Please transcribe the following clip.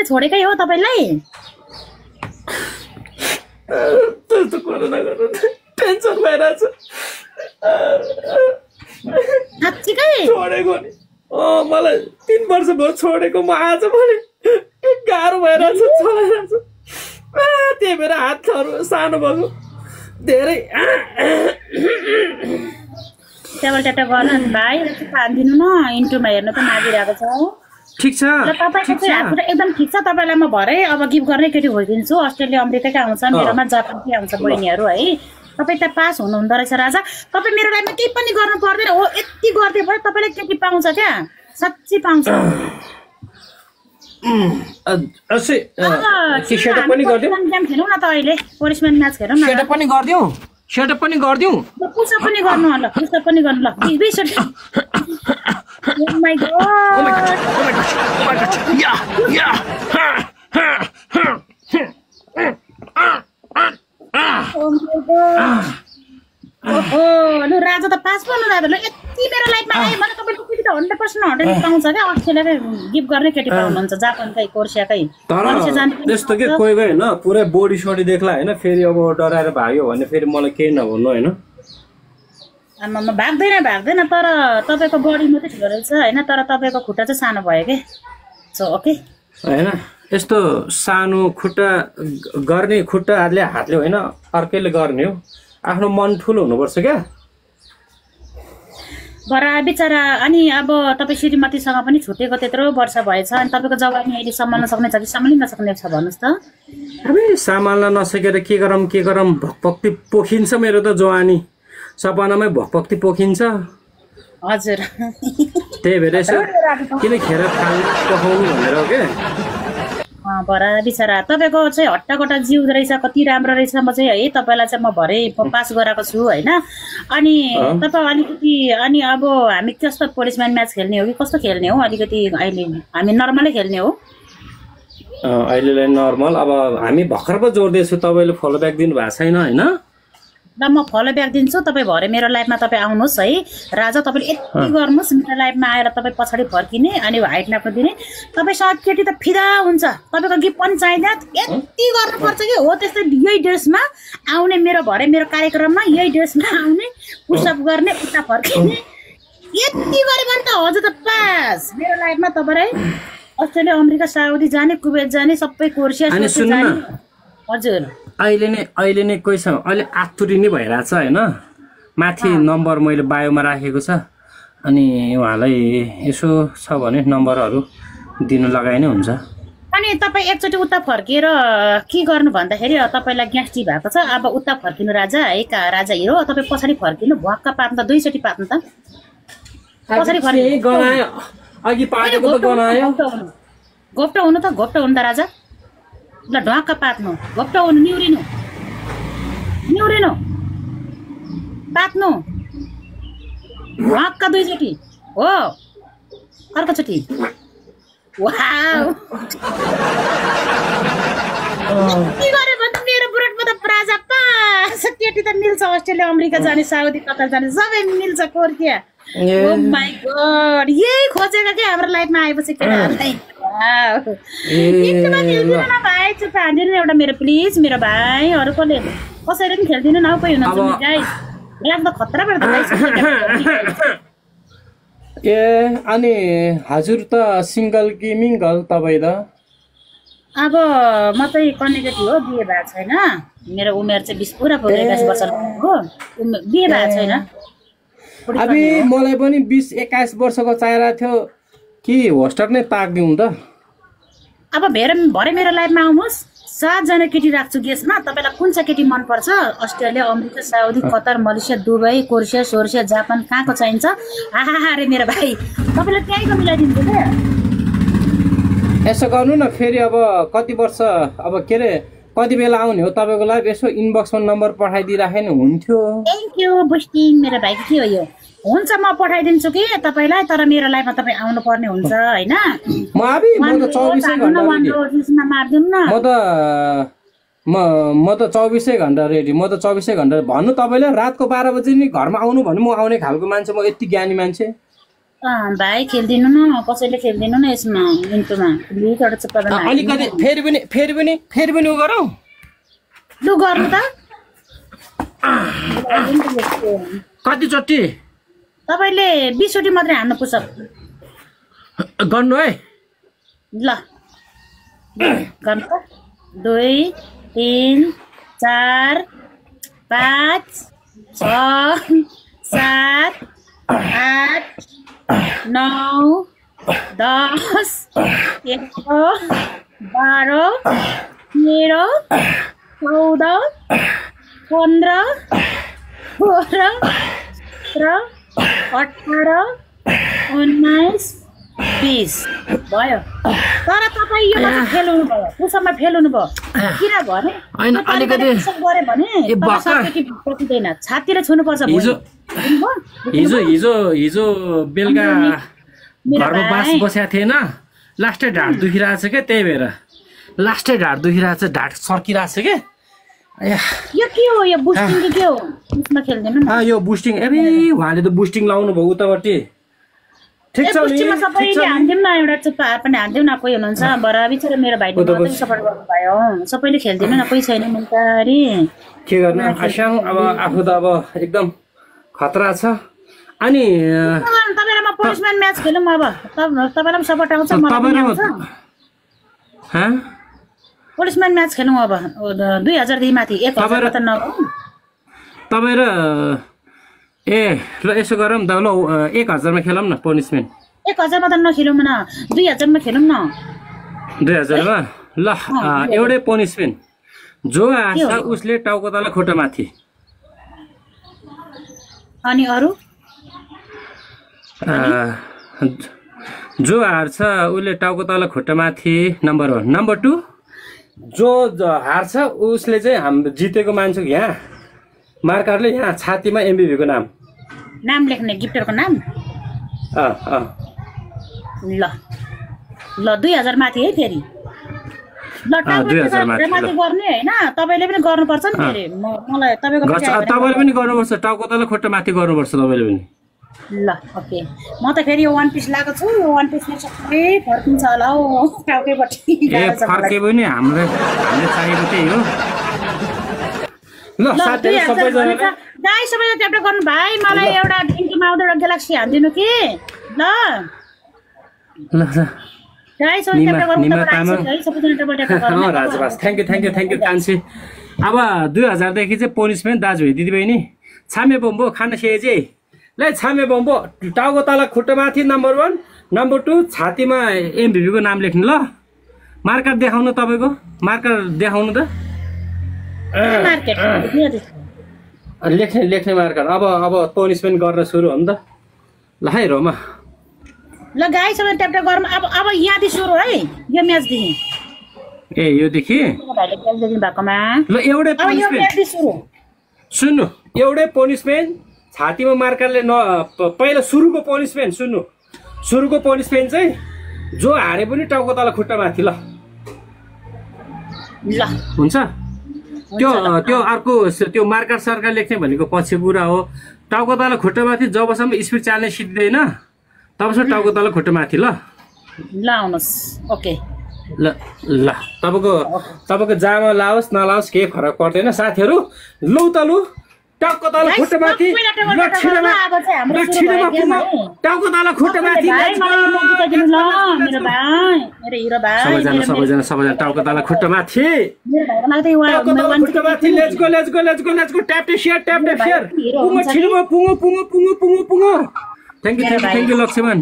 छोडेकै हो तपाईलाई त्यस्तो कोरोना गर्नु टेन्सन भइरहेछ साँच्चीकै छोडेको नि मलाई 3 वर्ष भयो छोडेको म आज पनि गाह्रो भइरहेछ चलाइरहेछ त्यही भएर हातहरू सानो भएको धेरै टेबल ट्याप गर्न भाइ खादिनु न इन्टुमा हेर्नु त मागिरहेको छ ठिक छ ल तपाईको चाहिँ हातखुट्टा एकदम ठिक छ तपाईलाई म भरे अब गिफ्ट गर्ने केटी खोजिदिन्छु अस्ट्रेलिया अमेरिकाकै आउँछ मेरोमा जापानकै आउँछ बहिनीहरू है तपाई त पास हुनुहुँदो रहेछ राजा तपाई मेरो लाइफमा केही पनि गर्नु पर्दैन हो यति गर्दै भयो तपाईले केटी पाउँछ क्या साच्चै पाउँछ सेटअप पनि गर्दियौ गेम खेलौँ न त अहिले पोलिसम्यान म्याच खेलौँ न सेटअप पनि गर्दियौ पुसअप पनि गर्नु ल पुसअप पनि गर्नु ल Oh my god! Oh my gosh! Yeah! Oh my god! No Raja त पास गर्नु राजा ल यति मेरो लाइफमा आयो भने तपाईले केटी त 100% पाउँछ क्या अस्ट्रेलियाकै गिफ्ट गर्ने केटी पाउनुहुन्छ जापानकै कोर्सियाकै तर त्यस्तो के कोही गयो हैन पुरै बडी सडी देख्ला हैन फेरि अब डराएर भाग्यो भने फेरि मलाई केही नभन्नु हैन आमा भाग्दैन तर तपाईको बडी मात्रै ठुलो रहेछ हैन तर तपाईको खुट्टा चाहिँ सानो भयो के सो ओके हैन यस्तो सानो खुट्टा गर्ने खुट्टाले हातले हैन अर्कैले गर्ने हो आफ्नो मन ठुलो हुनुपर्छ क्या बरा बिचारा अनि अब तपाई श्रीमतीसँग पनि छुटेको त्यत्रो वर्ष भएछ अनि तपाईको जवानी अहिले सम्हाल्न सक्ने छ कि सम्हाल्न नसक्ने छ भन्नुस् त अबे सम्हाल्न नसकेर के गरम भक्ति पोखिन्छ मेरो त जवानी सपनामै भक्ति पोखिन्छ हजुर त्यही भएर किन खेर थाल पकाउनु भनेर हो के बरा बिचारा तपाईको चाहिँ हट्टाकट्टा जिउ रहेछ कति राम्रो रहेछ म चाहिँ है तपाईलाई चाहिँ म भरे पास गराएको छु हैन अनि तपाई अलिकति अनि अब हामी कस्तो पोलिसम्यान म्याच खेल्ने हो कि कस्तो खेल्ने हो अलिकति अहिले हामी नर्मलै खेल्ने हो अहिलेलाई नर्मल अब हामी भर्खर पो जोड्दैछु तपाईले फलो ब्याक दिनु भएको छैन हैन ल म फलो ब्याक दिन्छु तपाई भरे मेरो लाइफमा तपाई आउनुहोस् है राजा तपाईले यति गर्नुहोस् मेरो लाइफमा आएर तपाई पछाडी फर्किने अनि हाइट नाप्न दिने तपाईसँग केटी त फिदा हुन्छ तपाईको गिफ्ट पनि चाहिँदा यति गर्नुपर्छ कि हो त्यस्तै यही ड्रेसमा आउने मेरो भरे मेरो कार्यक्रममा यही ड्रेसमा आउने पुसअप गर्ने उता फर्किने यति गरे भने त हजुर त पास मेरो लाइफमा तपाईलाई अस्ट्रेलिया अमेरिका साउदी जाने कुवेत जाने सबै कोर्सिया जाने हजुर अहिले नै कोहीसँग अहिले आतुरी नै भइरहेछ हैन माथि नम्बर मैले बायोमा राखेको छ अनि उहाँलाई यसो छ भने नम्बरहरू दिनु लगाइ नै हुन्छ अनि तपाई एकचोटी उता फर्किएर के गर्नु भन्दाखेरि तपाईलाई ग्यास्ट्रिक भएको छ अब उता फर्किनु राजा है का राजा हिरो तपाई पछाडी फर्किनु भक्क पात्न दुई चोटी पात्नु त पछाडी फर्किनु गनायो अघि पाटेको त गनायो गोप्टा हुनु त राजा ल ढक्क पात्नु गोप्टा हुनु निउरिनु पात्नु ढक्क दुईचोटी हो अर्कोचोटि वाउ के गरे भने मेरो बुढामा त राजा पास केटी त मिल्छ अस्ट्रेलिया अमेरिका जाने साउदी कतार जाने सबै मिल्छ कोर्सिया ओ माय गॉड यही खोजेको के हाम्रो लाइफमा आएपछि केटाहरुलाई एकदमै मिल्दैन न भाइ चुप हान्दिनु एउटा मेरो प्लिज मेरो भाइ अरूकोले कसैले पनि खेल्दिनु न कोही हुनुहुन्छ नि गाइस रात त खतरा पर्छ गाइस ए अनि हजुर त सिंगल कि मिंगल तपाई त अब म चाहिँ कन्नेकेटी हो बिहे भएको छैन मेरो उमेर चाहिँ 20 पुरा पुग्यो 21 वर्ष हो बिहे भएको छैन अबे मलाई पनि 20-21 वर्षको चाहिएको थियो कि होस्टर नै ताक्दिउँ त अब भरे मेरो लाइफमा आउनुहोस् 7 जना केटी राख्छु गेस्टमा तपाईलाई कुन चाहिँ केटी मन पर्छ Australia America Saudi Qatar Malaysia Dubai कोर्सिया सोर्सिया जापान कहाँको चाहिन्छ आहा रे मेरो भाइ तपाईलाई त्यहीको मिलाइदिन्छु के यसो गर्नु न फेरि अब कति वर्ष अब के रे कति बेला आउने हो तपाईको लाइफ यसो इनबक्समा नम्बर पठाइदिराखे नि हुन्थ्यो थ्यांक यू बुस्टिङ मेरो भाइ के हो यो हुन्छ म पठाइदिन्छु कि तपाईलाई तर मेरो लाइफमा तपाई आउनु पर्ने हुन्छ हैन म त 24 घण्टा म त 24 घण्टा रेडी म त 24 घण्टा भन्नु तपाईले रातको 12 बजे नि घरमा आउनु भने म आउने खालको मान्छे म यति ज्ञानी मान्छे भाइ खेलिदिनु न, कसैले खेलिदिनु न यसमा इन्टोमा लिटबाट चाहिँ प्रधान अलिकति फेरि पनि उ गरौँ लु गर्नु त कतिचोटि तपाईँले 20 चोटि मात्रै हान्नु पुछ गर्नु है ल गर्नु त 2 3 4 5 6 7 8 9 10 11 12 13 14 15 16 17 18 19 20 भयो तर तपाईँ यो मात्र फेल हुनुभयो पुसमा फेल हुनुभयो किन भने हैन अलिकति गरे भने प्रतिदैन छातीले छुनुपर्छ हिजो बेलुका घरमा बसेको थिएन लास्टै ढाड दुखिरहेको छ क्या त्यही भएर लास्टै ढाड दुखिरहेको छ ढाड सर्किरहेको छ क्या यो के हो यो बुस्टिङ के हो उसमा खेल्दैन न यो बुस्टिङ अबे उहाँले त बुस्टिङ लाउनु भयो उतापट्टि ठिक छ नि सबैले हान्दिउँ न एउटा चुप्पा पनि हान्दिउँ न कोही हुनुहुन्छ बरा बिचरा मेरो भाइले मात्रै सपोर्ट गर्नुभयो सबैले खेल्दिनु न कोही छैन मुन्टारी के गर्नु आशाङ अब आफू त अब एकदम खतरा छ अनि तपाईलाई म पुलिसम्यान म्याच खेलौँ अब तपाईलाई पनि सपोर्ट आउँछ मलाई पुलिसम्यान म्याच खेलौँ अब 2000 देखि माथि 1000 त नगरौँ तपाईँ र ए ल यसो गरौँ त ल 1000 मा खेलौँ न पनिसमेन्ट 1000 मा त नखेलौँ न 2000 मा खेलौँ न 2000 मा ल एउटै पनिसमेन्ट जो हार्छ उसले टाउको तल खुट्टा माथि अनि अरु जो हार्छ उसले टाउको तल खुट्टा माथि नम्बर 1 नम्बर 2 जो हार्छ उसले चाहिँ हाम्रो जितेको मान्छे यहाँ मार्करले यहाँ छातीमा एमबिबी को नाम लेख्ने गिफ्टरको नाम ल ल 2000 माथि है फेरि ल 2000 माथि गर्ने हैन तपाईले पनि गर्नुपर्छ नि फेरि मलाई तपाईले पनि गर्नुपर्छ टाउको तल खुट्टा माथि गर्नुपर्छ तपाईले पनि ल ओके म त फेरि यो वन पिस लाएको छु यो वन पिसले सबै फर्किन्छ होला हौ टाउकैपट्टि फर्के पनि हामीले चाहिएको त्यही हो ल साथीहरु सबैजनाले गाई सबैले ट्याप गर्नु भाइ मलाई एउटा ड्रिङ्कमा आउँदै एउटा ग्यालेक्सी हान्दिनु कि ल ल गाई सबैले ट्याप गर्नु है सबैजनाले ट्याप गर्नु राजबास थ्यांक यू कान्छी अब 2000 देखि चाहिँ पनिसमेन्ट दाजुभाइ दिदीबहिनी छामे बम्बो खान सेजे ल छामे बम्बो टाउको तल खुट्टा माथि नम्बर 1 नम्बर 2 छातीमा एमभिभी को नाम लेख्नु ल मार्कर देखाउनु तपाईको मार्कर देखाउनु त लेख्ने मार्कर अब पनिसमेन्ट गर्न सुरु हो नि त ल है रोमा ल गाई सबै ट्याप गरौँ अब यहाँ देखि सुरु है यो म्याच देखि ए यो देखि भाइले खेल दिनु भएकोमा ल एउटै पनिसमेन्ट सुन्नु एउटै पनिसमेन्ट छातीमा मार्करले पहिला सुरुको पनिसमेन्ट सुन्नु सुरुको पनिसमेन्ट चाहिँ जो हारे पनि टाउको तल खुट्टा माथि ल हुन्छ त्यो अर्को त्यो मार्कर सरकार लेख्ने भनेको पछि कुरा हो टाउको तल खुट्टा माथि जबसम्म स्पिड चाल्ने सिक्दैन तबसम्म टाउको तल खुट्टा माथि ल आउनुस् ओके ल तपाईको जामा लाओस् नलाओस् केही फरक पर्दैन साथीहरु लौ त लु टाउको तल खुट्टा माथि टाउको तल खुट्टा माथि सबैजना टाउको तल खुट्टा माथि let's go tap the share पुङो छिरुमा पुङो थ्यांक यू लक्ष्मण